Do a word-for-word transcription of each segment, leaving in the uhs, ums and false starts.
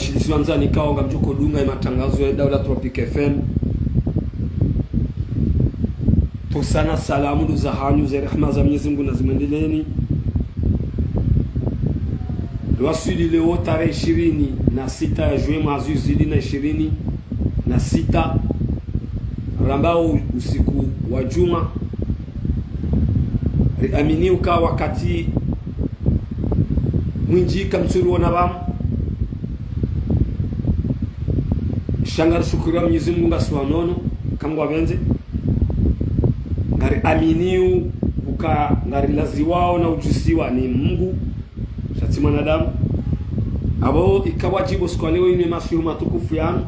Shilisi wandzani ikao ngamdjo udunga ye matangazo ya Daula Tropic F M. Ntsontsi na salamu ndo zahanyu, ze rehema za Mwenyezi Mungu nazimwendeleeni. Riwaswili leo tarehi ishirini na sita ya juin mwaha zihwi zili na ishirini na sita. Rambao usiku wa djumwa. Riamini uka wakati mwindji kamtsuruona pvanu. Sha ngarishukuriya Mwenyezi Mungu ngasi wanono, kangwapvendze. Ngariamini uka ngarilaziwao na udjusiwa ni Mungu, sha tsi mwanadamu. Apvo ika wadjibu usiku wa leo yinu ye masihu matukufu yanu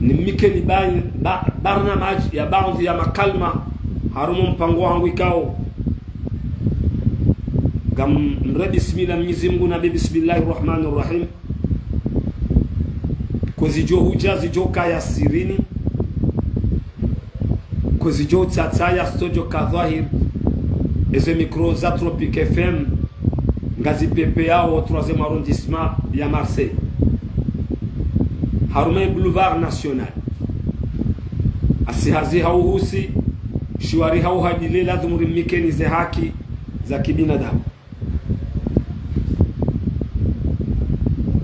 nimnikeni ba-, ba-, barnamaj ya baadhwi ya makalima harumwa mpango wahangu ikao ngamre bismillah Mwenyezi Mungu na bi bismillahir rahmanir rahim. Ko zidjo hudja zidjo kaya sirini, ko zidjo tsatsa ya studio ka dhwahir. Eze micro za Tropic F M ngazipvepveyao troisième arrondissement ya Marseille, harumwa ye boulevard national. Asi hazi hauhusi, shiwari hauhadile, ladhimu rimnikeni ze haki za kibinadamu.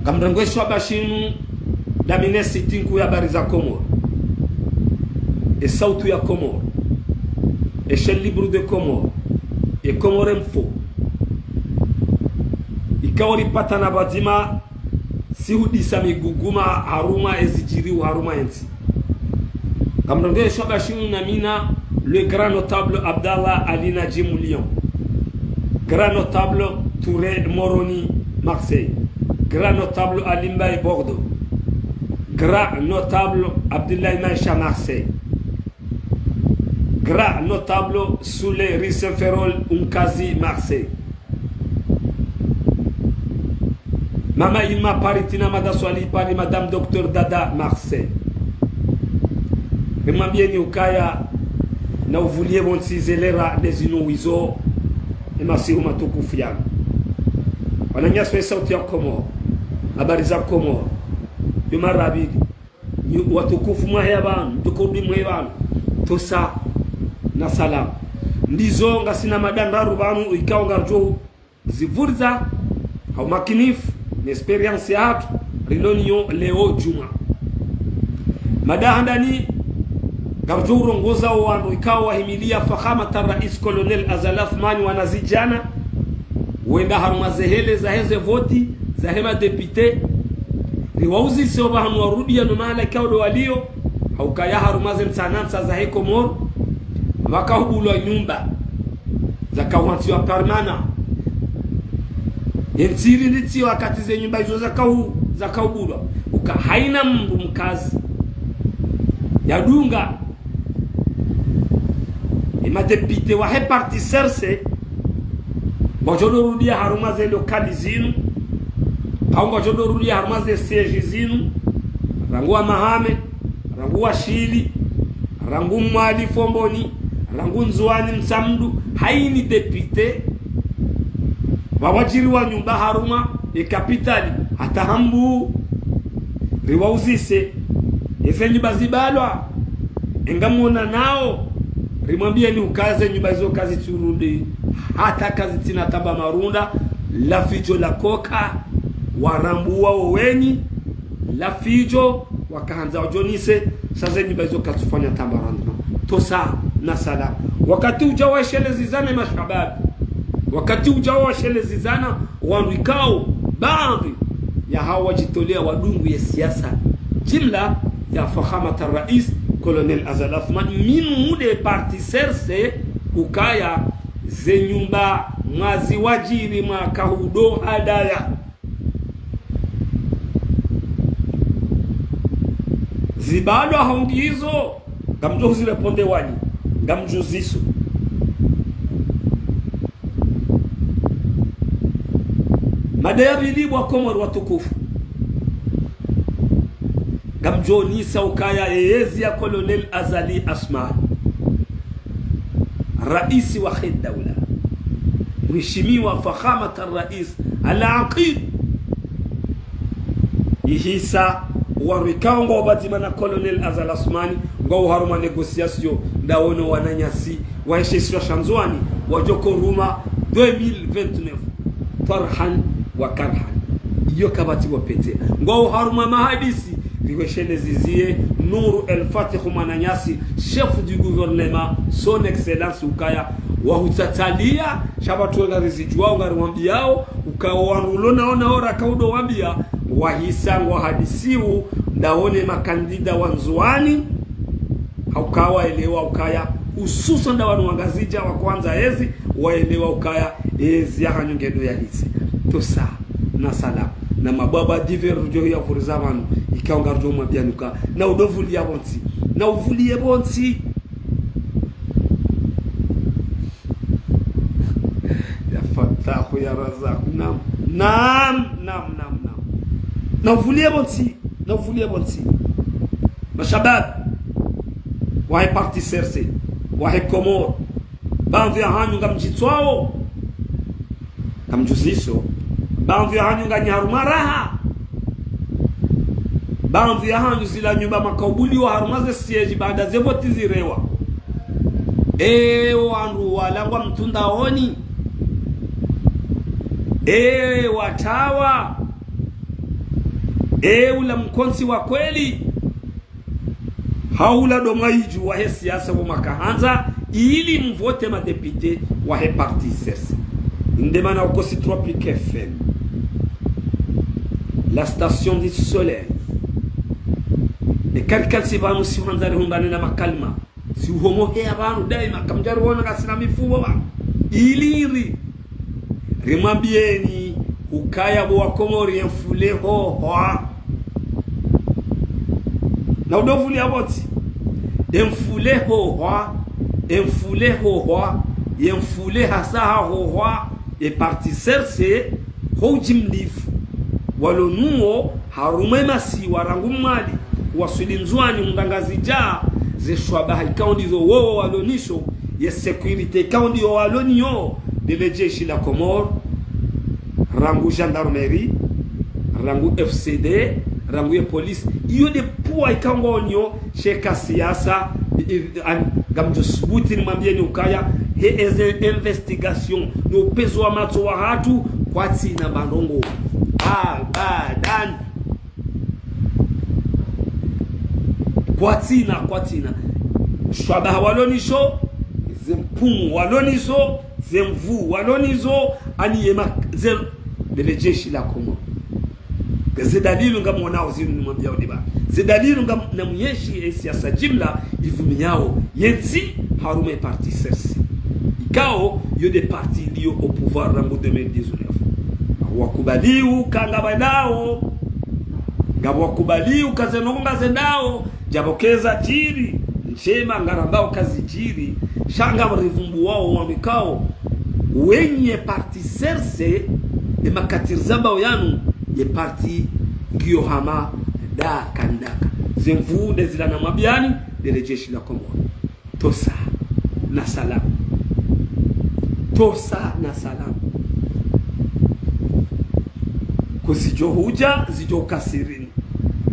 Ngamrengwesho apvashinu, damine siti nkuu ya Habari za Komori, ye sauti ya Komori, ye Chaîne Libre de Comores, ye Comores Info. Ikao ripatana pvadzima, si hudisa miguguma harumwa ye zidjiriwo harumwa ye ntsi. Ngamrengwesho apvashinu na mina, le grand notable Abdallah Ali Nadji Moulion, grand notable Touré Moroni Marseille, grand notable Ali Mbaye Bordeaux, grand notable Abdoulaye Maïcha Marseille, grand notable Soulé Rissin Ferrol Unkazi Marseille. Mama Ilma Paris, Tina Mada Swali Paris, Madame Docteur Dada Marseille. Rimwambiyeni ukaya na uvuliye pvontsi ze lera ne zinu wizo, ye masihu matukufu yanu. Wananyasi we sauti ya Komori, Habari za Komori, yo marapvili, nyi watukufu mwaheya pvanu, mtukufu mwaheya pvanu, ntsontsi na salamu. Ndizo ngasina mada ndraru pvanu ikao ngardjo zipvuriza ha umakinifu ne expérience yahatru rilo nayo leo djumwa. Mada handani, ngardjo urongoza wo wandru ikao wahimiliya Fakhamat Rais Colonel Azali Assoumani, wanazidjana, wenda harumwa ze hele zaheze voti, zahe madepite, riwauzise opvahanu warudiya no mahala ikao ndo waliyo, ha ukaya harumwa ze ntsanantsa zahe Komori, pvakahubulwa nyumba, zakahwantsiwa permanent. Ye ntsi irinditsi wakati ze nyumba izo zakahu-, zakahubulwa. Uka haina mndru mkazi yadunga ye madepite wahe parti C R C, ngwadjo ndo rudiya harumwa ze locales zinu, hau ngwadjo ndo rudiya harumwa ze sièges zinu, rangu Hamahame, rangu Shili, rangu Mwali Fomboni, rangu Ndzuwani Mtsamdu, haina depite pvwadjiriwa nyumba harumwa ye kapitali, hata Hambu. Riwauzise, eze nyumba zibalwa, engamwona nao, rimwambiyeni ukaya ze nyumba izo kazitsi urudi, hata kazitsina tamba marunda, la fidjo la koka, warambuwa wo wenyi, la fidjo, wakahandza wadjonise, sha ze nyumba izo kazitsufanya tamba rendement. Ntsontsi na salamu. Wakati udja washelezizane mashababi. Wakati udja washelezizane wandru ikao, baadhwi yahao wadjitoleya wadungu ye siasa. Jimla ya Fakhamat Rais Colonel Azali Assoumani, minuu nde parti C R C, ukaya ze nyumba mwaziwadjiri mwakahudo hadaya. Zibalwa hau ngizo, ngamdjo huzireponde wanyi, ngamdjuziso. Mada ya pvili bo Wakomori watukufu, ngamdjonisa ukaya ye yezi ya Colonel Azali Assoumani, raisi wahe daula, mheshimiwa Fakhamat Rais Al-Aqid. Ihisa wandru ikao ngwao pvadzima na Colonel Azali Assoumani, ngwao harumwa négociation, ndawo no wananyasi wahe she isiwa sha Ndzuani, wadjo ko ruma deux mille vingt-neuf, tarhan wa karhan. Iyo kapvatsi wapvete. Ngwao harumwa mahadisi, riwesheleziziye Nour El Fath mwananyasi, chef du gouvernement, son excellence, ukaya wahutsatsalia, sha pvatsu ngarizidjuwao, ngariwambiyao, ukao wandru ulo nao nao raka udo wambiya, wahisa ngwahadisiwo, ndawo ne makandida wa Ndzuani, hauka waelewa ukaya, hususwan nda wanu wa Ngazidja wa kwandza ezi, waelewa ukaya, ezi yahanyu ngendo yahise. Tosa, na salamu, na mabwabwa divers rudjo ya vuriza pvanu, ikao ngarudjo mwambiyanuka, na udo vuliya pvontsi, na uvuliye pvontsi. Ya Fattahu, ya Razzaku, naam. Naam, naam, naam, naam. Na uvuliye pvontsi, na uvuliye pvontsi. Mashabab, wahe parti C R C, wahe Komori, baadhwi yahanyu ngamdjitswawo, ngamdjuziso, baadhwi yahanyu nganyi harumwa raha, baadhwi yahanyu zila nyumba makaubuliwa harumwa ze siège baada ze voti zirewa. E, wandru wala ngwa mtsundaoni. E, watawa. E, ula mkontsi wa kweli. Haula ndo mwaidju wahe siasa wo makahandza, ili mvote madéputé wahe parti C R C. Ndemana ukosi Tropic F M, la station du soleil. E karikantsi pvanu si hwandza rihundane na makalima. Si uhomoheya pvanu daima, kamdjariwona ngasina mifumo pvanu. Ili ri rimwambiyeni, ukaya bo wa Komori, emfule hohwa. Na udo vuliya pvontsi. Emfule hohwa, emfule hohwa, emfule hasa ha hohwa, e parti C R C, ho ujimlifu. Walo nuwo, harumwa emasiwa rangu Mwali, waswili Ndzuani, mndru Ngazidja, ze shwabaha ikao ndizo wowo walo nizo, ye sécurité ikao ndiyo walo niyo, ndele jeshi la Komori, rangu gendarmerie, rangu F C D, rangu ye police, iyo nde puwa ikao ngwao niyo, she ka siasa, i-, i-, an-, ngamdjo subuti nimwambiyeni ukaya, he eze investigation, no upvenuzi wa matso wahatru, kwatsina mandrongo. Abadan. Kwatsina, kwatsina. Shwabaha walo nizo, ze mpumu walo nizo, ze nvuu walo nizo, ani yema, ze, ndele jeshi la Komori. Ze dalilu ngamwonao zinu nimwambiyao deba. Ze dalilu ngam-, na mwenyeshi e siasa jimla ivumiyao yentsi harumwa e parti C R C. Ikao, yo nde parti iliyo au pouvoir rangu deux mille dix-neuf. Wakubaliu ka ngapvwendao. Ngapvo wakubaliu ka ze ndrongo ngazendao. Djapvo keza djiri, ndjema ngarambao kazidjiri, sha ngarivumbuwao wanu ikao, wenye parti C R C, e makati rizambao yanu, ye parti ngiyo hama daka ndaka. Ze nvuu nde zila namwambiyani, ndele jeshi la Komori. Tosa, na salamu. Tosa, na salamu. Kuzidjo hudja, zidjo kasirini.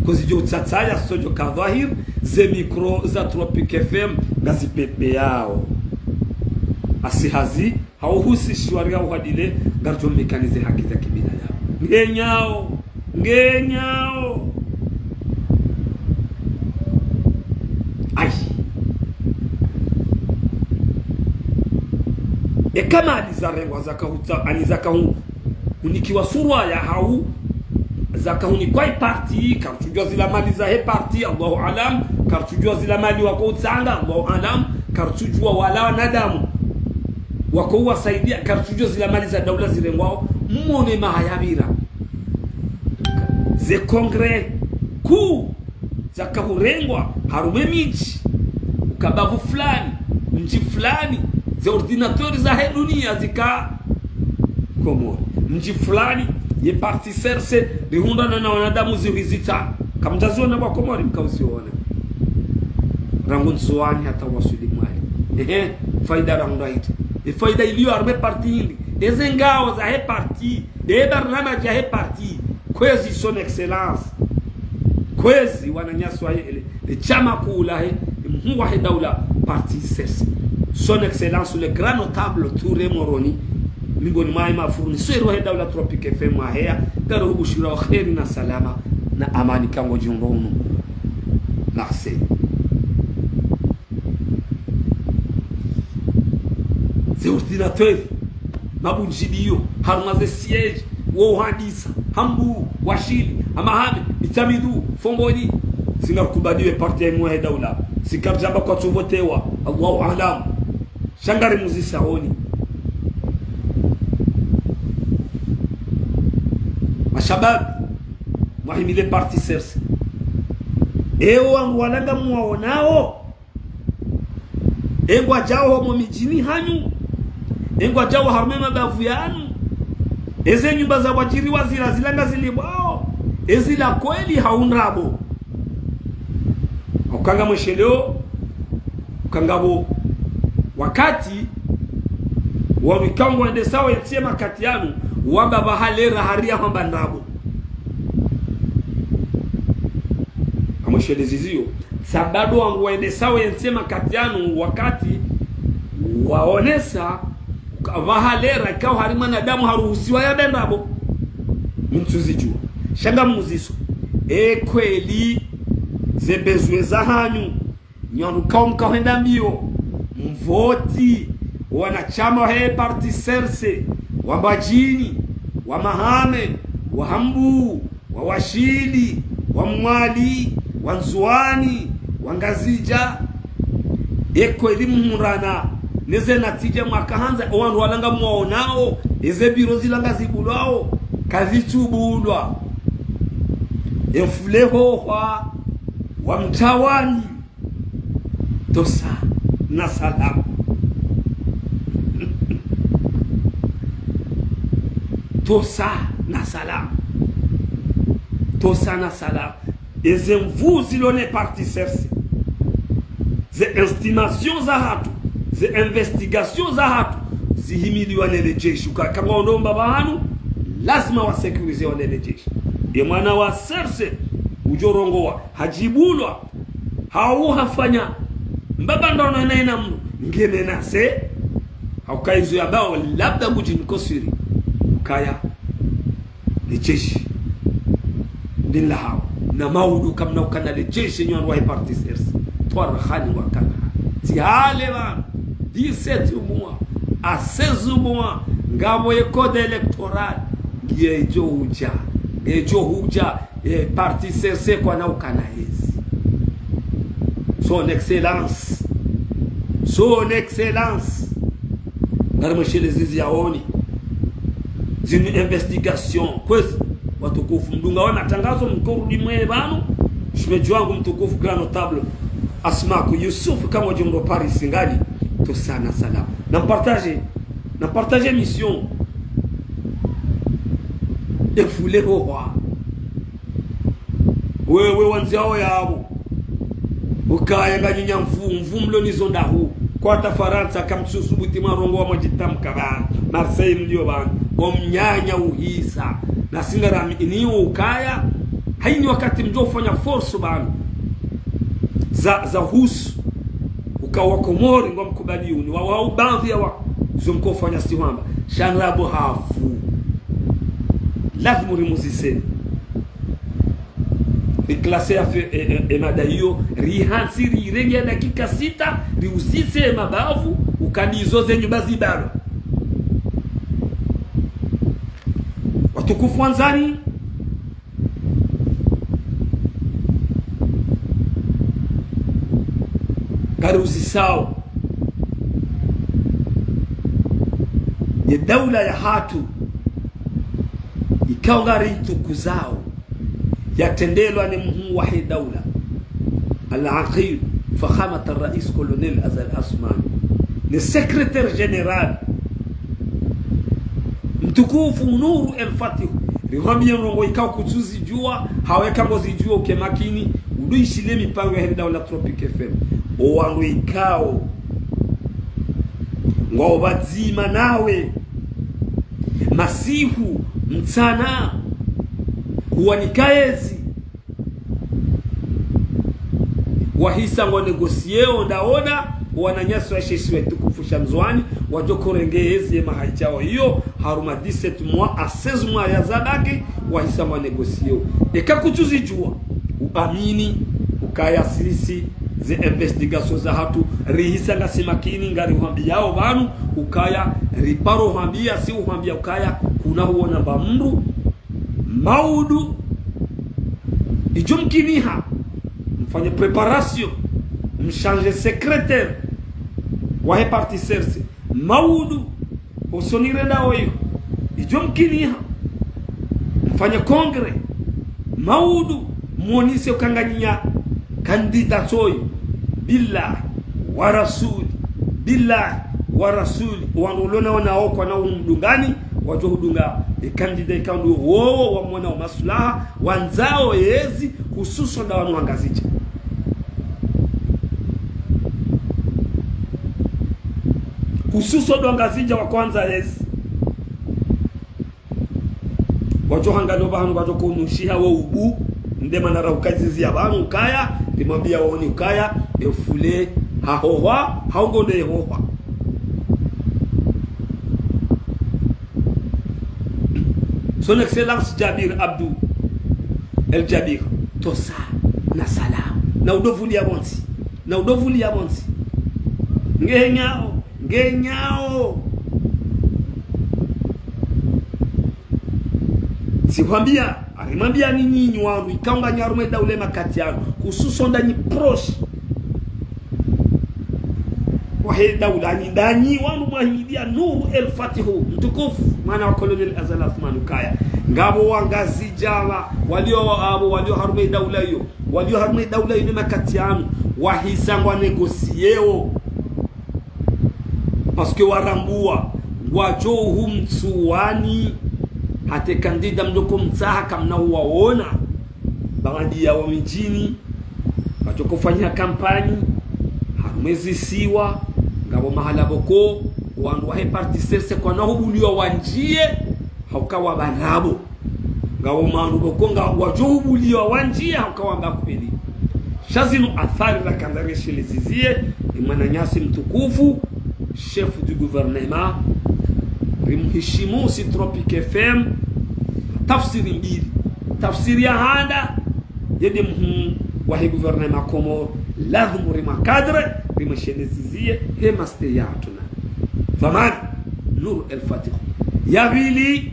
Kuzidjo tsatsaya, sodjo ka dhwahir, ze micro za Tropic F M ngazipepeyao. Asi hazi, hauhusi shiwari ya uhadile, ngaridjo mekanize haki za kibinadamu. Ngenyao, ngenyao. Ayi. Eka mali zarengwa zaka hutsa, ani zaka hu-, hunikiwa surwa ya hau, zaka hunikwa e parti, karitsudjuwa zila mali zahe parti, Allahu alam, karitsudjuwa zila mali wako utsanga, Allahu alam, karitsudjuwa wala wanadamu wako uwasaidia, karitsudjuwa zila mali za daula zirengwao, mmone maha yapvira. Ze congrès kuu zaka hurengwa harumwa e midji, uka bavu fulani, mdji fulani, ze ordinateur zahe dunia zika Komori. Mdji fulani, ye parti C R C, rihundrana na wanadamu zihwi zitsanu. Kamdjaziona bo wa Komori, mkauziona. Rangu Ndzuwani hata waswili Mwali. Ehe, faida rangu raiti. E faida iliyo harumwa e parti hindri, Eze ngawo zahe parti, nde barnamaji yahe parti, kwezi son excellence. Kwezi wananyasi wahe ele, le shama kuu lahe, mhuu wahe daula parti C R C. Son excellence le grand notable Touré Moroni, miongoni mwa ye ma fournisseurs wahe daula Tropic F M waheya, ngari hubushura wa kheri na salama na amani kango djumbo unu. Merci. Ze ordinateur, mabundjiliyo, harumwa ze siège, wo uhadisa, Hambu, Washili, Hamahame, Mitsamidu, Fomboni. Singakubaliwe parti ya imwe he daula. Sikaridjamba kwatsu votewa. Allahu aalam. Sha ngari muzisa honi. Mashababi, mwahimile parti C R C. Ewo wangu walanga mwaonao. Engwadjao homo midjini hanyu. Engwadjao harumwa ye mabavu yanu. Eze nyumba za wadjiriwa zila zilanga zilibwao. Ezila kweli hau ndrabo. Ukanga mwesheleo. Ukanga bo wakati. Wanu ikao ngwendesao yentsi ye makati yanu. Wamba bahalera haria hamba ndrabo. Amweshele ziziyo. Sabado wangu wendesao yentsi ye makati yanu wakati waonesa uka bahalera ikao hari mwanadamu haruhusiwa yambe ndrabo. Mtsuzidjua. Sha ngam muziso. E kweli ze besoin za hanyu. Nyi wanu kao mkao hwenda mbio. Mvoti. Wanashama wahe parti C R C. Wa Mbadjini. Wa Mahame. Wa Hambu. Wa Washili. Wa Mwali. Wa Ndzuwani. Wa Ngazidja. E kweli muhundrana neze natija mwaka handza, owandru walanga mwaonao, eze biro zilanga zibulwao, kazitsubulwa. Emfule hohwa wa Mtsawani. Tosa na salam. Tosa na salam. Tosa na salam. Eze nvu zilo ne parti C R C. Ze estimation za hatru, ze investigation za hatru, zihimiliwa ne le jeshi. Uka, kangwa ondo mbaba hanu, lazima wa sécuriser wa ne le jeshi. Ye mwana wa C R C, udjo rongowa, hadjibulwa, hau hafanya mbaba ndono ena ena mnu, nge menacé, hauka izo yambao, labda ngudji niko sûr. Ukaya, le jeshi ndinla hao. Na maudu kamna ukana le jeshi nyi wandru wahe parti C R C. Twarahani wakana. Tsi hale pvanu. Dix-sept mois. À seize mois. Ngapvo ye code électoral. Ngiyo idjo hudja. Ngiyo idjo hudja. E parti C R C kwana ukana hezi. Son Excellence. Son Excellence. Ngari mweshele zizi yaoni. Zinu investigation. Kwezi, watukufu, mdungao ye matangazo mkorudi mwe pvanu. Shemedji wangu mtukufu, grand notable Asmaku Yusuf, kangwa djumbo Paris ngali. Tosa na salam. Na mpartage, na mpartage émission. Efule hohwa. Wewe wandziao yapvo. Ukaya nganyi nya mvu, mvu mlo nizo ndahu. Kwata Farantsa kamtsusubuti mwarongowa mwadjitamka pvanu. Marseille mlio pvanu. Omnyanya uhisa. Na singarami ini ukaya. Haini wakati mdjo ufanya force pvanu. Za, za husu. Uka wa Komori ngwamkubaliuni. Wa, wa ubandhi ya wa. Zo mko ufanya sihwamba. Sha ndrabo hafu. Lazimu rimuziseni. Riclassé ya fe, e, e, e mada iyo, rihantsi rirenge ya dakika sita, riuzise mabavu, ukana izo zenyu bazi balo. Watukufu wandzani, ngariuzisao ye daula ya hatru, ikao ngaritukuzao, yatrendelwa ne mhuu wahe daula, Al-Aqid, Fakhamat Al-Rais Colonel Azali Assoumani, ne secrétaire général, mtukufu Nour El Fath, rihwambiye ndrongoo ikao kutsuzidjua, haweka ngozidjua uke makini, uduishile mipango yahe daula Tropic F M. Owandru ikao ngwao pvadzima nawe, masihu, mtsana, huwanika yezi. Wahisa ngwa négocier o ndaona, wananyasi washe isiwa shitukufu sha Ndzuani, wadjo horenge yezi ye maha idjao iyo, harumwa dix-sept mois à seize mois ya zabaki, wahisa ngwa négocier o. Eka kutsuzidjuwa, uamini ukaya sisi ze investigation zahatru, rihisa ngasi makini, ngari hwambiyao pvanu ukaya, riparo hwambiya, si uhwambiya ukaya, kuna huona mba mndru, maudu, idjo mkiniha, mfanye préparation, mchange secrétaire wahe parti CRC, maudu, osoni renda oyo, idjo mkiniha, mfanye congrès, maudu, mwonise ukaya nganyi candidat oyo, billahi wa rasuli, billahi wa rasuli, wandru ulona ona okwa na umdungani, wadjo hudunga e candidat ikao ndo wowo wamona o maslaha, wandzao yezi, hususwa nda wanu wa Ngazidja. Hususwa ndo wa Ngazidja wakoandza yezi. Wadjo hangano pvahanu wadjo konushiha wo ubu, nde mana rahukazizi ya pvanu ukaya, rimwambiya waoni ukaya, e fule hahohwa, hau ngonde yehohwa. Son Excellence Jabir Abdou El Jabir, tosa, na salamu, na udo vuliya pvontsi, na udo vuliya pvontsi. Ngenyao, ngenyao. Tsihwambiya, arimwambiya ni nyinyi wandru, ikao nganyi harumwa e daula ye makati yanu, hususwa ndanyi proche wahe daula, nyi ndanyi wandru mwahimidiya Nour El Fath, mtukufu, mwana wa Colonel Azali Assoumani ukaya, ngapvo wa Ngazidja wa, walio wa, apvo, walio harumwa e daula iyo, walio harumwa e daula inu ye makati yanu, wahisa ngwa négocier o. Parce que warambuwa, ngwadjo uhu Ndzuwani, hata e candidat mdjo ko mtsaha kamna huwaona. Pvangadiya wo midjini, wadjo ko fanya kampanyi, harumwa e zisiwa, ngapvo mahala pvoko, wandru wahe parti CRC kwana hubuliwa wandjiye, hauka wapvandrabo. Ngapvo wandru pvoko nga wadjo hubuliwa wandjiye, hauka wamba kweli. Sha zinu athari rakandza risheleziziye, e mwananyasi mtukufu, chef du gouvernement, rimhishimu si Tropic F M, tafsiri mbili. Tafsiri ya handa, yende mhuu wahe gouvernement Komoro, lazimu rimwa cadre, rimwesheleziziye, he master yahatru na dhwamana, Nour El Fath. Ya pvili,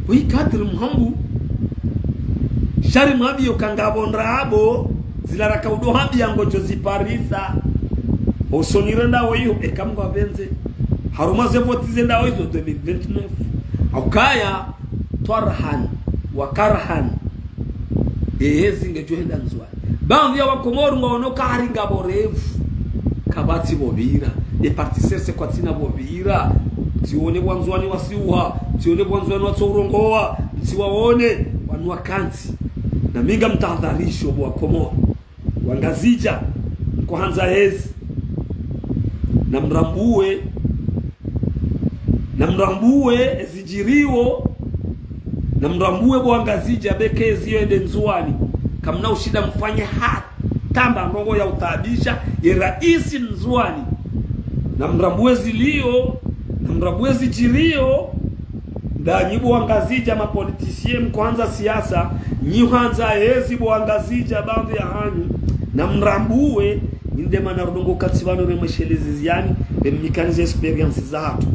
wi cadre mhambu, sha rimwambiye uka ngapvo ndrabo, zila raka udo hambiya ngodjo ziparisa. Osoni renda oyo, eka Mngu apvendze. Harumwa ze voti zendao izo deux mille vingt-neuf. Haukaya, twarhan wa karhan, e yezi ngedjo henda Ndzuwani. Pvandru ya Wakomoro ngwaono uka hari ngapvo revu. Kapvatsi pvopvira. E parti CRC kwatsina pvopvira. Tsione pvwa Ndzuwani wasiuha. Tsione pvwa Ndzuwani watso urongowa. Tsiwaone. Wanu wakantsi. Na mi ngamtahadharisho pvo Wakomoro. Wangazidja, mkohandza yezi. Namrambuwe, namrambuwe ezidjiriwo, namrambuwe bo Wangazidja, beke ezi yo ende Ndzuwani. Kamna ushinda mfanye hata mba ndrongo ya utaabisha ye raisi Mndzuwani. Namrambuwe ziliyo, namrambuwe zidjiriyo. Nda nyi bo Wangazidja, ma politiciens, mkohandza siasa, nyi handza yezi bo Wangazidja, pvandru ya hanyu, namrambuwe, nyi nde mana rudongo katsi pvanu remweshelezi ziyani, remnikanize expérience zahatru.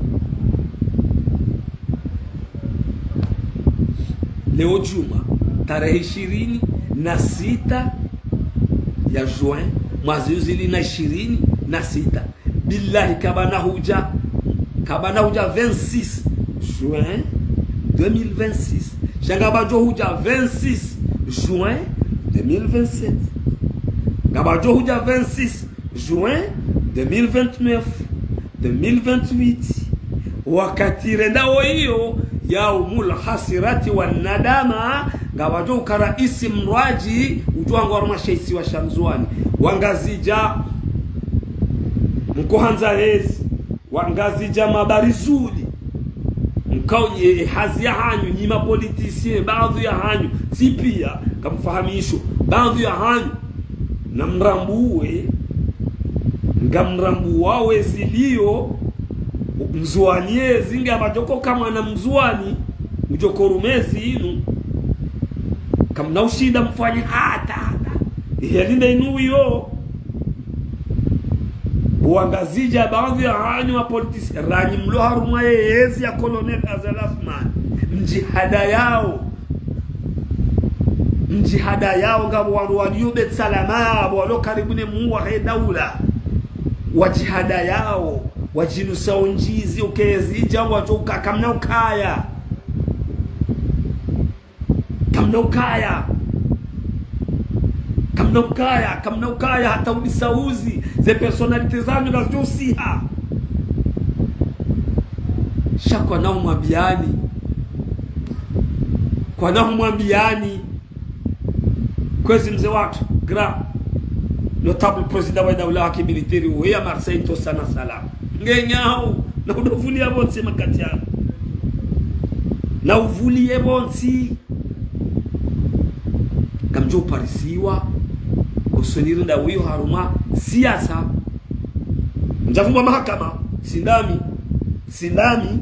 Leo djumwa, tarehi ishirini na sita ya juin, mwaha zihwi zili na ishirini na sita. Billahi, kapvana hudja, kapvana hudja vingt-six juin deux mille vingt-six. Sha ngapvadjo hudja vingt-six juin deux mille vingt-sept. Ngapvadjo hudja vingt-six juin deux mille vingt-neuf, deux mille vingt-huit. Wakati renda woyiyo, yaumul hasirati wa nadama, ngapvadjo uka raisi mrwadji, udjo hangu harumwa she isiwa sha Ndzuwani. Wangazidja, mkohandza yezi, Wangazidja mabari zuli, Kaunye hazi yahanyu, nyi mapolitisien, baadhwi yahanyu, tsi pia, ngamfahamisho, baadhwi yahanyu, namrambuwe, ngamrambuwa wezi liyo, Mndzuwani yezi nge apvadjoko kamwana Mndzuwani, udjoko rumezi inu, kamna ushinda mfanye hata, hata. Iheli nde inu iyo. Wangazidja baadhwi yahanyu mapolitisien, ranyi mlo harumwa ye yezi ya Colonel Azali Assoumani. Mdjihadayao. Mdjihadayao ngapvo wandru walio Beit Salam, apvo walo karibu ne mhuu wahe daula. Wadjihadayao, wadjinusa ondjizi, uka yezi idja wadjo uka, kamna ukaya. Kamna ukaya. Kamna ukaya, kamna ukaya, hata udisa uzi, ze personnalité zanyu ngazidjo usiha. Sha kwana humwambiyani. Kwana humwambiyani. Kwezi mze watru, grand, notable président wa daula wa kimiliteri, uheya Marseille, ntosa na salamu. Ngenyao, na udovuliya pvontsi makati yanu. Na uvuliye pvontsi. Kamdjo uparisiwa, kosoniri nda wiyo harumwa siasa. Mdjavumbwa mahakama, tsi ndami, tsi ndami,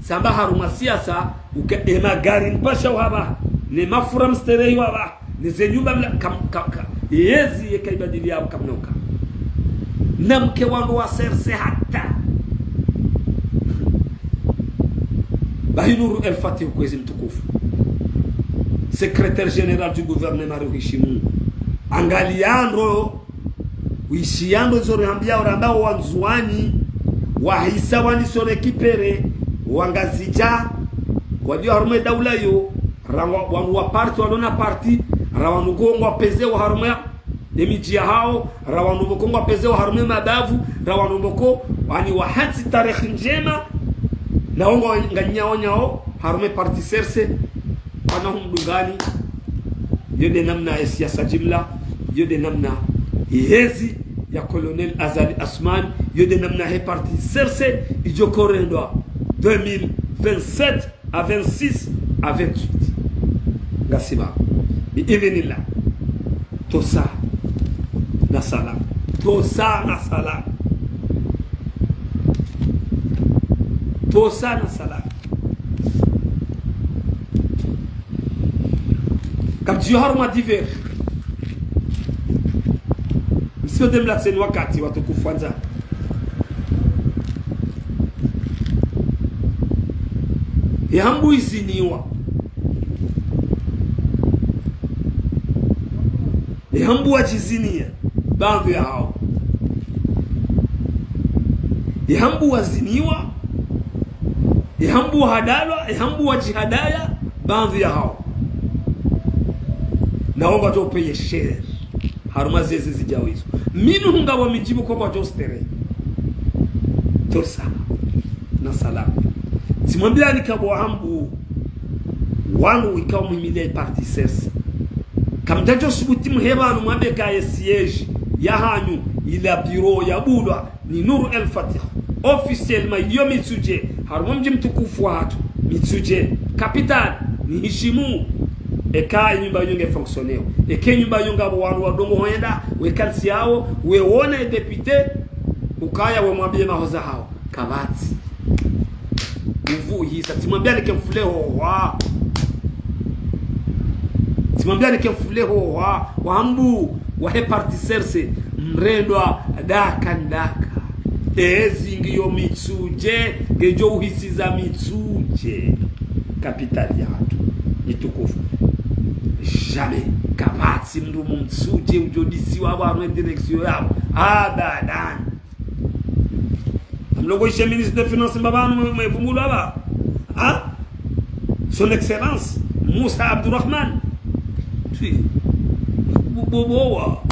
samba harumwa siasa, uka, e magari mpasha uhapva, ne mafura msterehi wapva, ne ze nyumba mla, kam, kam, kam, yezi yeka ibadili yapvo kamna uka. Namke wandru wa C R C hata. Bahi Nour El Fath, kwezi mtukufu. Secrétaire général du gouvernement, rihuhishimu. Angaliya ndro, wishiya ndro zo rihambiyao, ramba wandzuwani, wahisa wani so récupérer, wangazidja, walio harumwa daula yo, ra wa, wanu wa parti, walona parti, ra wanu ko ngwapvezewa harumwa ye midji yahao, ra wanu pvoko ngwapvezewa harumwa mabavu, ra wanu pvoko, wani wahantsi tarehi ndjema, na wo ngwanganyao nyao, harumwa parti C R C, kwana humdungani. Yo nde namna ye siasa jimla, yo nde namna ye yezi ya Colonel Azali Assoumani, yo nde namna ye parti C R C idjo korendwa deux mille vingt-sept à vingt-six à vingt-huit. Ngasi pvapvo. Bi idhnillah. Ntosa na salamu. Ntosa na salamu. Ntosa na salamu. Kamdjiyo harumwa divers. Msiyo demlatseni wakati watukufu wandza. Ye hambu iziniwa. Ye hambu wadjiziniya, baadhwi yahao. Ye hambu waziniwa, ye hambu wahadalwa, ye hambu wadjihadaya, baadhwi yahao. Na wo ngwadjo upeya cher. Harumwa zezi zidjao izo. Mimi hunga wa midjibu kwa ngwadjo sterehi. Ntosa na salamu. Tsimwambiyani kapvo hambu wanu wikao muhimiliya ye parti C R C. Kamdjadjo subuti muhepvanu mwambe ka ye siège yahanyu ila bureau yabulwa ni Nour El Fath. Officiellement, iyo Mitsudje, harumwa mdji mtukufu wahatru, Mitsudje, capitale, nihishimu. Eka ye nyumba yo nge fonctionner. Eka ye nyumba yo ngapvo wanu wadungo hwenda, weka ntsi yawo, wewona ye député, ukaya wemwambiye mahoza hawo. Kapvatsi. Uvu uhisa, tsimwambiyani ke mfule hohwa. Tsimwambiyani ke mfule hohwa. Wa hambu wahe parti C R C, mrendwa daka ndaka. Ezi ngiyo Mitsudje, ngedjo uhisiza Mitsudje. Capitale yahatru. Mitukufu. Jamais. Kapvatsi mndru Mtsudje udjo disiwa pvanu ye direction yapvo. Abadan. Amlongo ishe ministre des finances mbapvanu mwe, mwe vumbulwa pva. Ha? Son Excellence Moussa Abdourahmane. Twi. Bo-, bo-, bowa.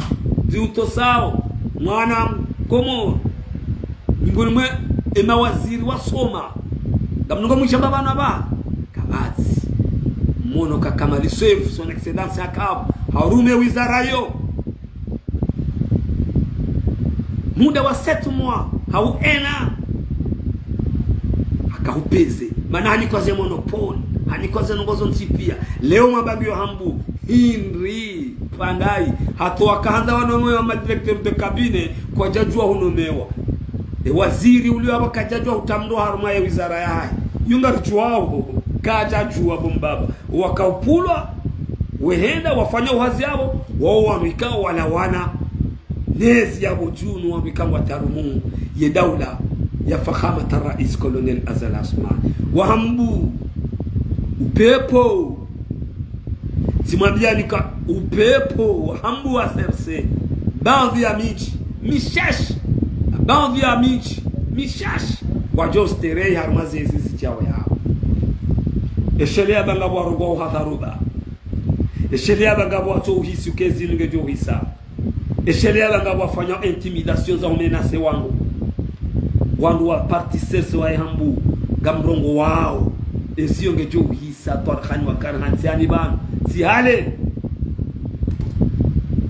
Ziutosao. Mwana Komoro. Miongoni mwe ye mawaziri wasoma. Ngamlongo mwisha mbapvanu pva. Kapvatsi. Mono ka Kamali Seif, Son Excellence hakapvo. Harumwa ye wizara yo. Muda wa sept mois, hau un an. Haka hupeze, Mana hanikwa ze monopole, hanikwa ze ndrongoo zontsi pia. Leo mabagi yo Hambu, hindri, pvandayi, hata wakahandza wanaume wa madirecteur de cabinet, kwadjadjuwa hunomewa. E waziri ulio hapvo kadjadjuwa hutamdwa harumwa ye wizara yahahe. Yunga ridjuwao, kadjadjuwa bo mbaba. Wakaupvulwa, wehenda, wafanya uhazi yapvo, wao wanu ikao walawana. Nezi yapvo djuu no wanu ikao ngwatarumu ye daula ya fakhamat rais colonel Azali Assoumani. Wa Hambu, upepvo. Tsimwambiani ka upepvo, wa Hambu wa serse. Baadhwi ya midji, mishashi. Baadhwi ya midji, mishashi. Wadjo sterehi harumwa zezi zidjao yapvo. Eshelea pvanga pvwa rogwa uhadharuba. Eshelea pvanga pvwa tso uhisi uka ezinu ngedjo uhisa. Eshelea pvanga pvwa fanya intimidation za umenase wangu. Wangu wa parti serse wa ye Hambu, ngamrongowao. Eziyo ngedjo uhisa, twarihani wa karihani, tsi hani pvanu. Tsi hale.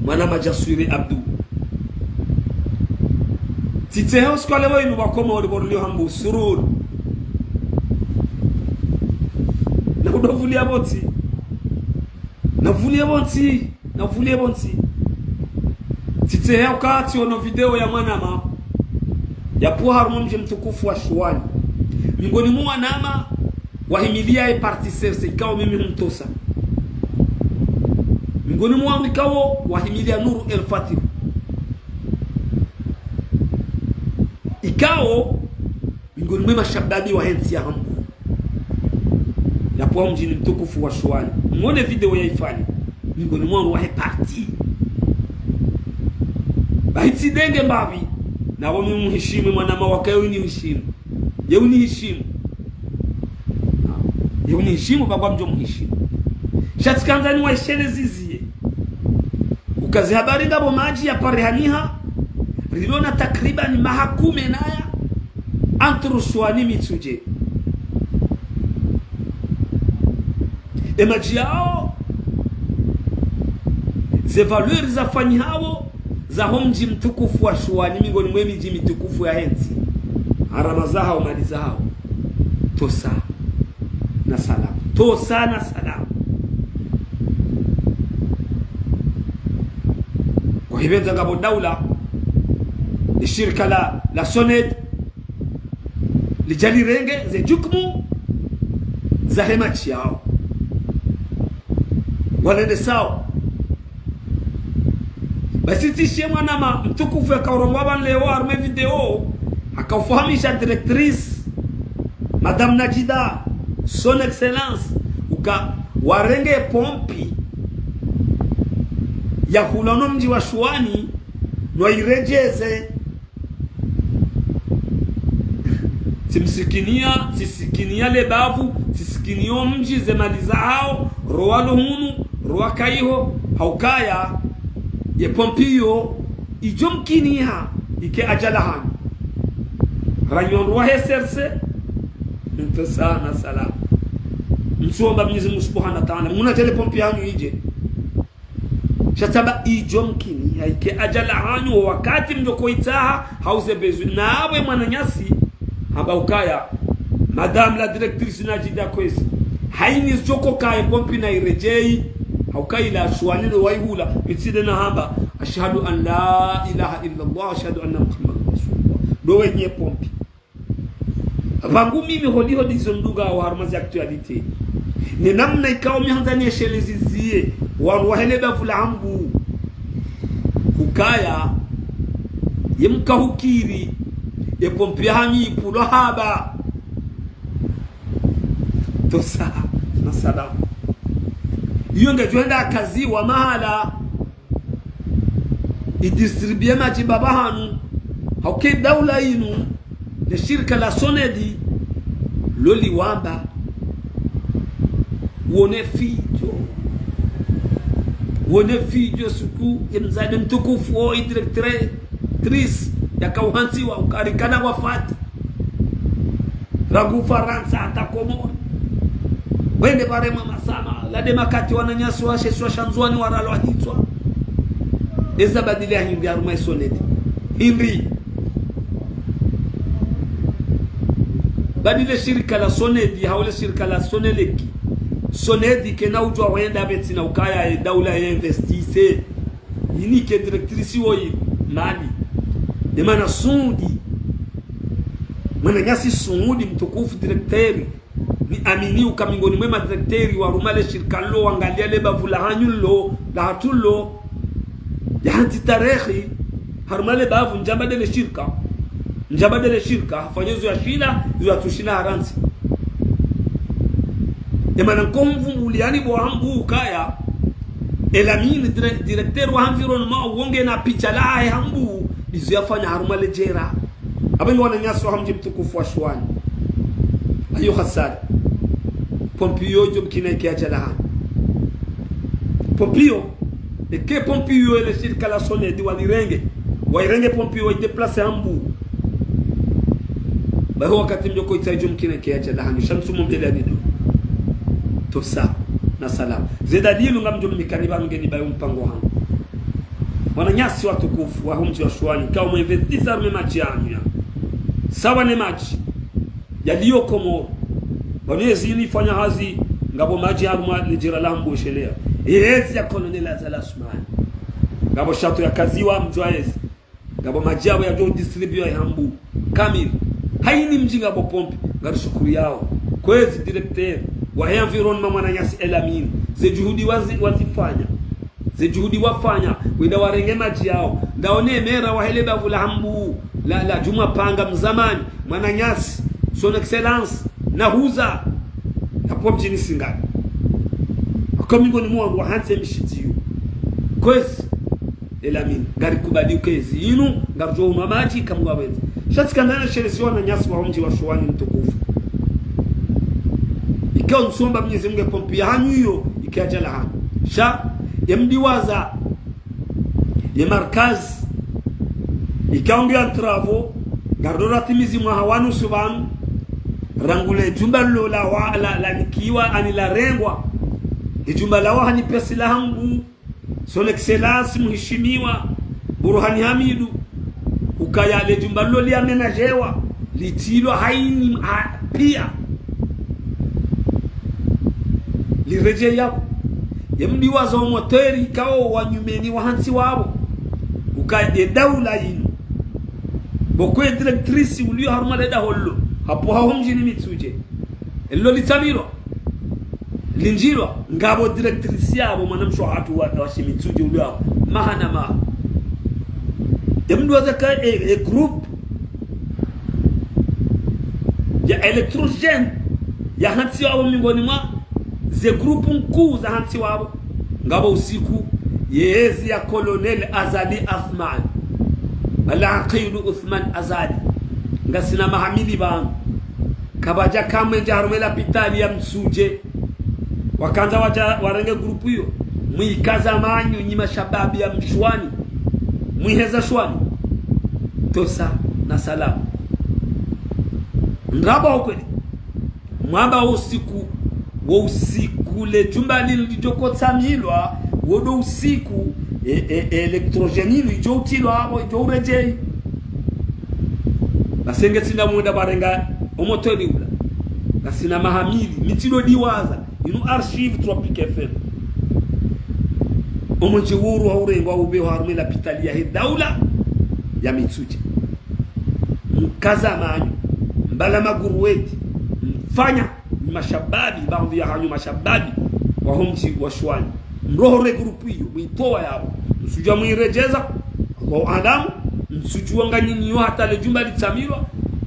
Mwana madjaswiri Abdu. Tsitsehe usiku wa leo inu pvwa Komori pvo rilio Hambu sururu. Na udopvulia pvontsi. Na uvulie pvontsi, na uvulie pvontsi. Tsitsehe uka tsiono video ya mwanama, yapvo harumwa mdji mtukufu wa Shuwani. Miongoni mwa wanama, wahimilia ye parti serse, ikao mimi humtosa. Miongoni mwa wanu ikao, wahimilia Nour El Fath. Ikao, miongoni mwe mashababi wa hentsi ya Hambu. Yapvo mdjini mtukufu wa Shuwani. Mwone video ya ifani. Miongoni mwa wahe parti. Bahi tsi denge mbapvi. Na wami muhishimu mwanama waka ye uniheshimu. Ye uniheshimu. Ye uniheshimu, pvakwa mdjo muhishimu. Sha tsikandza ni waishele zizie. Uka ze habari ngapvo madji ya parihaniha, rilo na takriban maha kume naya, entre Shuwani Mitsudje. E madji yao, ze valeur zafanyihao, za ho mdji mtukufu wa Shuwani, miongoni mwe midji mitukufu ya hentsi. Harama zahao, mali zahao. Tosa na salamu. Tosa na salamu. Kwahipvendza ngapvo daula, ni shirika la, la SONEDE, lidja lirenge ze jukumu zahe madji yao. Walendesao. Basi tsishe mwanama mtukufu yakaurongoa pvanu leo harumwa video, hakaufahamisha directrice, Madame Najida, Son Excellence, uka warenge pompi ya hula no mdji wa Shuwani, no iredjeze. Tsimsikiniya, tsisikinia le bavu, tsisikinia o mdji, ze mali zahao, rowa lo hunu, rowa kayiho, ha ukaya, ye pompi iyo, idjo mkiniha, ike adjali hanyu. Ranyi wandru wahe serse, mtosa na salamu. Mtsuomba Mwenyezi Mungu Subhanahu wa Ta'ala, muna djali pompi hanyu idje. Sha tsamba idjo mkiniha ike adjali hanyu wo wakati mdjo koitsaha, hauze bezwi. Na apvo mwananyasi, hamba ukaya, Madame la directrice Najida kwezi. Haini zidjo koka ye pompi na iredjeyi, ha ukaya ila Shuwani ndo waihula, mi tsi nde nahamba, أشهد أن لا إله إلا الله، أشهد أن محمدا رسول الله. Ndo wenye pompi. Pvangu mimi holiho ndizo nduga wa harumwa ze actualité. Ne namna ikao mi handza ni eshelezi ziye, wanu wahe le bavu la Hambu. Hukaya, ye mkahukiri, ye pompi ya hanyu ipvulwa haba. Tosa, na salamu. Iyo ngedjo henda kaziwa mahala. Idistribue madji mbapvi hanu, ha uka daula inu, ne shirika la SONEDE, lo liwamba, wone fidjo. Wone fidjo suku, ye mdzadze mtukufu, o idirectrice, yakauhantsiwa, uka rikana wafati. Rangu Farantsa hata Komori. Wende pvaremwa masama, la nde makati wananyasi washe isiwa sha Ndzuwani waralwa hitswa. Eza badili ya hindri harumwa ye SONEDE. Hindri. Badi le shirika la Sonedi, hau le shirika la Sonelec. Sonedi kena udjua wenda beti na ukaya ye daula ye investise. Yini ke directrice woyi mali. Ye mwana Suudi. Mwananyasi Suudi mtukufu directeur. Ni amini uka mingoni mwe ma directeur wa harumwa le shirika lo, wangalia le bavu la hanyu lo, la hatru lo. Ya hantsi tarehi, harumwa le bavu ndjamba de le shirika. Ndjamba de le shirika, hafanya zo ya shila, zo ya tsushila harantsi. Ye mana nko mvumbuliani bo Hambu ukaya, Elamine, dire-, directeur wa environnement, wonge na picha lahe Hambu, ndizo yafanya harumwa le djera. Abengi wananyasi wa hamdji mtukufu wa Shwani. Ayo hasara. Pompio djo mkina ike ya djalaha. Pompio, eke Pompio ele shirika la Sonedi walirenge. Wairenge Pompio, waidéplacer Hambu. Baho wakati mdjo ko itsa djo mkina ike ya djalaha. Shamsu mumbele anidu. Tosa. Na salama. Ze dalilu ngamdjo mnikani ba ngeni bayo mpango hangu. Wananyasi watukufu, wa humdji wa Shwani, kao mwe investisa harumwa madji yanyu ya. Sawa ne madji yaliyo Komoro. Pvanu yezi nifanya hazi, ngapvo madji harumwa le djera la Hambu shelea. Yezi ya Colonel Azali Assoumani. Ngapvo château ya Kaziwa mdjua yezi. Ngapvo madji yapvo yadjo distribuer ya Hambu. Kamili. Hayini mdji ngapvo pompe. Ngarishukuriyao. Kwezi directeur wa environnement mwananyasi Elamine. Ze juhudi wazi-, wazifanya. Ze juhudi wafanya, wenda warenge madji yao. Ndaone mera wa hele bavu la Hambu, la, la Djumwa Panga mzamani, mwananyasi, son excellence, nahuza, na pomjini Singani. Ako mingoni mwa wangu wa hantsi mishitiyo. Kwezi, Elamine, ngarikubali ukezi. Inu, ngaridjo unwa madji, kamwa wenzi. Sha tsi kandana sherezi wananyasi wa humdji wa Shwani mtukufu. Ikao nsomba Mnyezi Mungu ye pompe ya hanyu iyo, ike ya djalaha. Sha, ye mdiwaza, ye markazi, ikao ngiyo en travaux, ngarido ratimizi mwaha wa nusu pvanu, rangu le djumba lo la wa-, la, la nikiwa, ani la rengwa, le djumba la waha ni pesa la hangu, Son Excellence Mheshimiwa Burhani Hamidu, ukaya le djumba lo liamenajewa, litilwa hayini ha-, pia. Liredjeyi yapvo. Ye mdiwaza wo moteri kao wa nyumeni wa hantsi wapvo. Ukaya ye daula yinu. Bo kwe directrice uliyo harumwa le daho lo. Hapvo haho mdjini Mitsudje. Elo litsamirwa. Lindjilwa, ngapvo directrice yapvo, mwanamshe wahatru wa, wa Shimitsudje uliyo apvo. Maha na maha. Ye mdiwaza ka, e, e groupe ya électrogène, ya hantsi wapvo mingoni mwa, ze groupe nkuu za hantsi wapvo. Ngapvo usiku, yezi ya Colonel Azali Assoumani. Al-Aqid Uthman Azali. Ngasina maha mili pvanu. Kapvadja kamwe ndja harumwa lapitali ya Mitsudje. Wakandza wadja warenge groupe iyo. Mwikaza manyo nyi mashababi ya Mshwani. Mwiheza Shwani. Tosa na salama. Ndrabo ukweli. Mwamba usiku, wo usiku le djumba linu lidjo kotsamilwa, wo ndo usiku, e, e, e, électrogène inu idjo utilwa apvo, idjo uredjeyi. Basenge tsinda mwenda barenga omoteri ula. Ngasina maha mili, mi tsido diwaza, inu archive Tropic F M. Omwenje wuru wa urengwa ube harumwa lapitali yahe daula ya Mitsudje. Mkaza manyo, mbala maguruweti, mfanya nyi mashababi, baadhwi ya hanyu mashababi, wa homdji wa Shwani. Mrohore groupe iyo, mwitowa yapvo. Msudjua mwiredjeza, Allahu aalam, msudjua nganyinyi yo hata le djumba litsamilwa,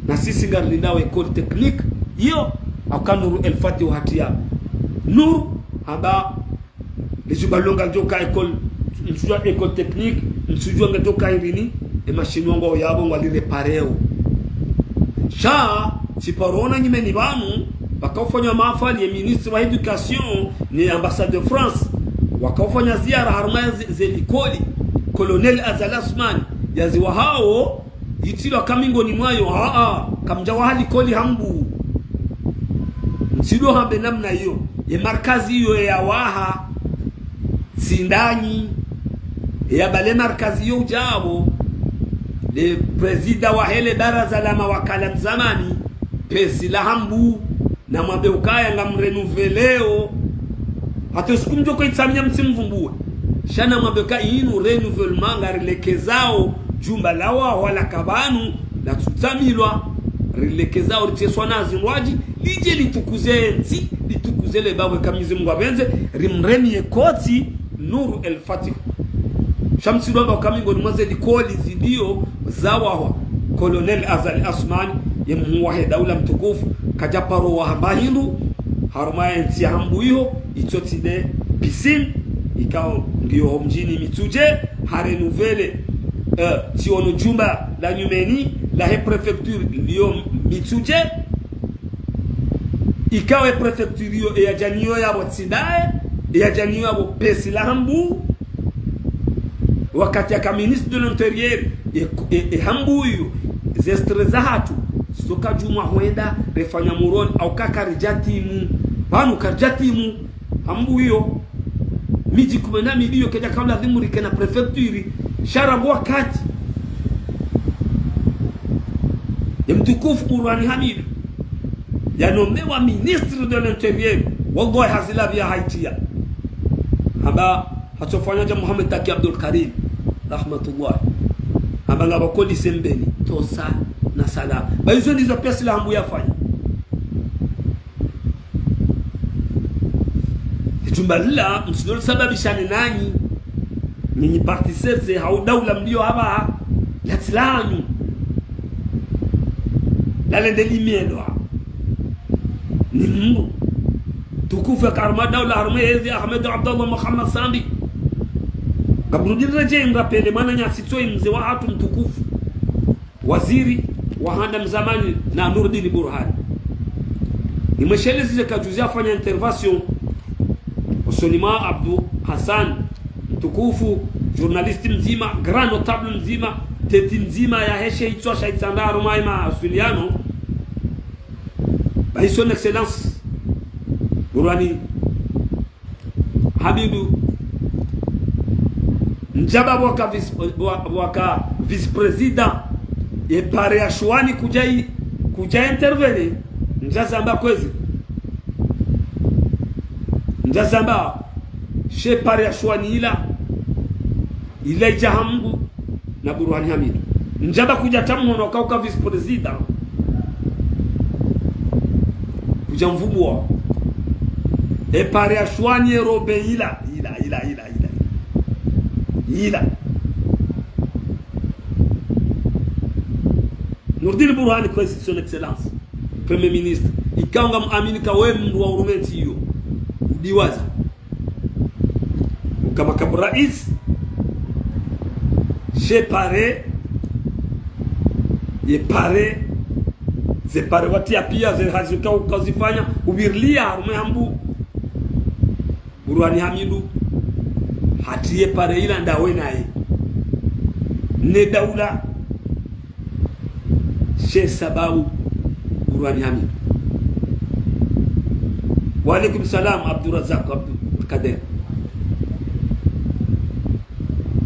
na sisi ngarilindao école technique, iyo, aka Nuru El Fatih uhatiya. Nuru, hamba, le djumba lo ngalidjoka école, msudjua école technique, msudjua ngalidjoka irini, e mashini wangu yapvo ngwalirepareo. Sha, tsiparona nyumeni pvanu, pvakaufanya mahafali ye ministre wa éducation, ne ambassade de France, wakaufanya ziara harumwa ze, ze likoli, Colonel Azali Assoumani, yaziwahao, yitilwa ka mingoni mwayo, aa, kamdja waha likoli Hambu. Ntsido hambe namna iyo, ye markazi iyo ya waha, tsi ndanyi, ya bale markazi iyo udja apvo, le président wa hele baraza la mawakala mzamani, pesi la Hambu, namwambe ukaya ngamrenouveleo. Hata siku mdjo ko itsaminya mtsimvumbuwe. Sha namwambe ukaya inu renouvellement ngarilekezao, jumba la wahwa la kapvanu, latsutsamilwa, rilekezao, ritseswa na zindrwadji, lidje litukuze ntsi, litukuze le bapvo eka Mwenyezi Mungu apvendze, rimremie koti, Nuru El Fatih. Sha mtsidjo amba ukaya mengoni mwa ze likoli zilio zawahwa Colonel Azali Assoumani, ye mhuu wahe daula mtukufu, kadja paro wahamba hindru, harumwa ye ntsi ya Hambu iyo, itso tsi nde piscine, ikao ngiyo ho mdjini Mitsudje, harenouvele, eh, tsiono jumba la nyumeni, lahe préfecture lio Mitsudje, ikao ye préfecture iyo, eyadja nayo yapvo tsi ndaye, eyadja nayo yapvo pesi la Hambu, wakati yaka ministre de l'Intérieur, e, e, e Hambu iyo, ze stress zahatru, zoka djumwa hwenda, refanya Moroni, au ka karidja timu, pvanu karidja timu, Hambu iyo, midji kume na mili iyo kedja kaula dhimurike na préfecture, sha rangu wakati ye mtukufu Burhani Hamidu yanomewa ministre de l'Intérieur, wallahi hazi la pvia haitiya. Hamba hatsofanya dja Mohamed Taki Abdoulkarim, rahmatullah. Hamba ngapvo koli sembeni, tosa na salama. Ba izo ndizo pesi la Hambu yafanya. Lijumba lila, msidjo lisababisha ni nanyi. Nyinyi parti seze, hau daula mlio hapvaha, latsi lanyu. Lalende limendwa. Ni mndru. Tukufu yaka harumwa daula harumwa yezi Ahmed Abdallah Mohamed Sambi. Ngamrudi niredjei mrapele mwananyasi tsoyi mze wahatru mtukufu. Waziri wa handa mzamani na Nurdine Burhani. Nimweshelezi ze kajuzi afanya intervention usoni mwa Abdou Hassan, mtukufu, journaliste mdzima, grand notable mdzima, tête ndzima yahe she itswa sha Itsandra harumwa ye mawasiliano. Bahi son excellence Burhani Hamidu, ndjamba pvwaka vice, pvwa-, pvwaka vice-président, ye pare ya Shwani kudja i-, kudja intervenir, ndjazamba kwezi. Ndjazamba, she pare ya Shwani ila, ila idja ha Mungu, na Burhani Hamidu. Ndjamba kudja tsaha mhono kauka vice-président. Kudja mvubwa. E pare ya Shwani ye robe ila, ila, ila, ila, ila. Ila. Nurdine Burhani kwezi, son excellence, Premier ministre. Ikao ngamwamini ka we mndru wa hurumenti iyo. Udiwaza. Uka makamu raisi, she pare, ye pare, ze pare watia pia, ze hazi uka, uka uzifanya, upvirilia harumwa ye Hambu. Burhani Hamidu, hatriye pare ila ndawe naye. Ne daula, she sababu Burhani Hamidu. Wa alaikum salam, Abdourazak Abdoulkader.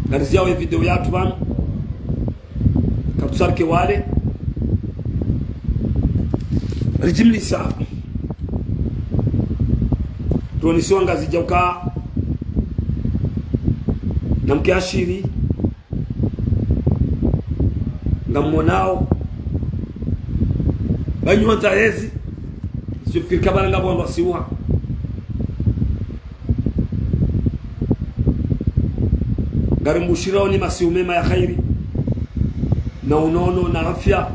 Ngariziao ye video yatru pvanu. Katusarike wale. Rijimlisa. Ronisiwa Ngazidja uka. Namke ashiri. Ngamwonao. Banyu hwandza yezi. Sifikiri kabla ngapvo wandru wasiwa. Ngarimbushirao ni masihu mema ya kheri, na unono, na afya.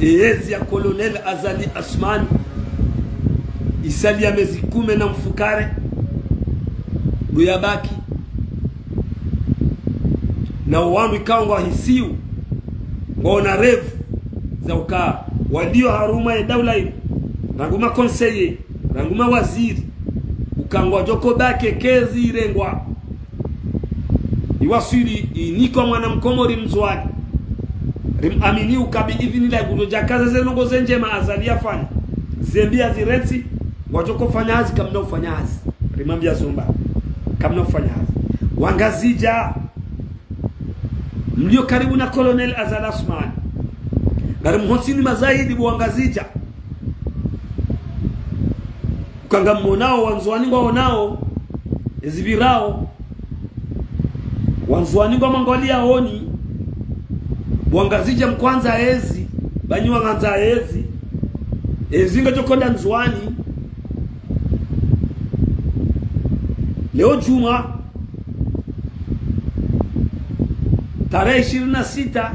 Eyezi ya Colonel Azali Assoumani, isalia mezi kume na mfukare, ndo yabaki. Na wandru ikao ngwahisiu, ngwaona rêve za uka walio harumwa ye daula inu, rangu ma conseillers, rangu ma waziri, uka ngwadjo ko baki kezi irengwa. Iwaswili inikwa mwana mkomori mzwani. Rimwamini uka bi idhinillahi ngudjo djakaza ze ndrongoo ze ndjema Azali yafanya. Zembi yazirentsi, ngwadjo ko fanya hazi, kamna ufanya hazi. Rimwambia zomba, kamna ufanya hazi. Wangazidja, mlio karibu na Colonel Azali Assoumani, Ngari mhontsini mazahidi bo Wangazidja. Uka ngamwonao, Wandzuwani ngwaonao ezipvirao. Wandzuwani ngwamwangaliyaoni. Bo Wangazidja mkwandza ezi, ba nyi wangandza ezi. Ezi ngedjo hwenda Ndzuwani. Leo djumwa, tarehi ishirini na sita,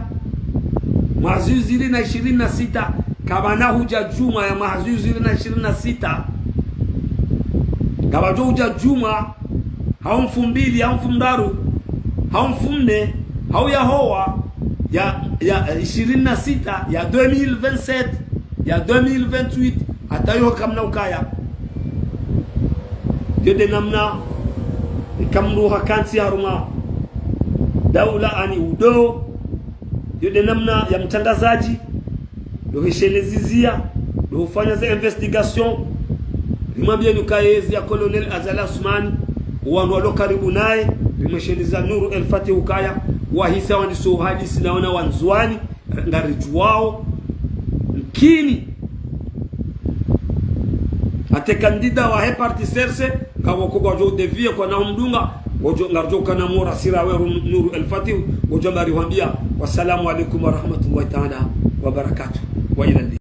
mwaha zihwi zili na ishirini na sita, kapvana hudja djumwa ya mwaha zihwi zili na ishirini na sita. Kapvadjo hudja djumwa, hau mfumbili, hau mfumdraru, hau mfumne, hau yahowa, ya, ya ishirini na sita, ya deux mille vingt-sept, ya deux mille vingt-huit, hata yo kamna ukaya. Yo nde namna, eka mndru hakantsi harumwa daula ani udo, yo nde namna ya mtrangazadji, ndo heshelezizia, ndo hufanya ze investigation. Rimwambieni ukaya ezi ya Colonel Azali Assoumani, owandru walo karibu naye, rimwesheleza Nour El Fath ukaya, wahisa wandiso hadisi na wana Wandzuwani, ngaridjuwao, mkini. Ate candidat wahe parti C R C, ngapvo ko ngwadjo dévier kwana humdunga, ngodjo, ngaridjo kana mora sira we Nour El Fath, ngodjo mba rihwambia, wassalamu alaikum warahmatullahi taala wabarakatuh. Wa ila liqa.